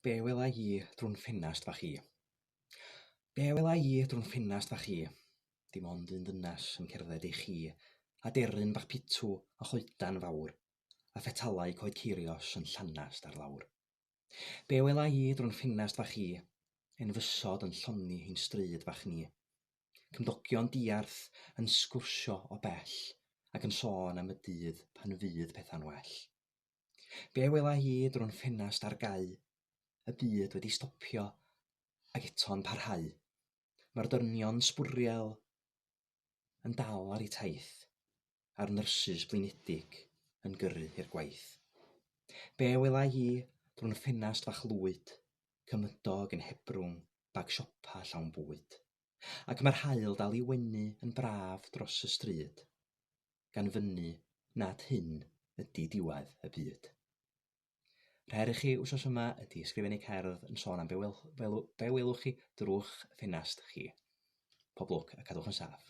Be wela i drwy'n ffenast fach i? Be wela i drwy'n ffenast fach i? Dim ond un ddynas yn cerdded ei chi, a deryn bach pitw a choedan fawr, a phetalau coed ceirios yn llanast ar lawr. Be wela i drwy'n ffenast fach i? Enfysod yn llonni ein stryd fach ni. Cymdogion diarth yn sgwrsio o bell ac yn sôn am y dydd pan fydd pethau'n well. Be wela i drwy'n ffenast ar gau, y byd wedi stopio ac eto'n parhau. Mae'r dynion sbwriel yn dal ar eu taith, a'r nyrsys blinedig yn gyrru i'r gwaith. Be wela i drwy'n ffenast fach lwyd, cymydog yn hebrwng bag siopa llawn bwyd. Ac mae'r haul dal i wenu yn braf dros y stryd. gan fynnu nad hyn ydi diwedd y byd. Yr her i chi wsos yma ydi ysgrifennu cerdd yn sôn am be wel, be welwch chi drw'ch ffenast chi. Pob lwc a cadwch yn saff.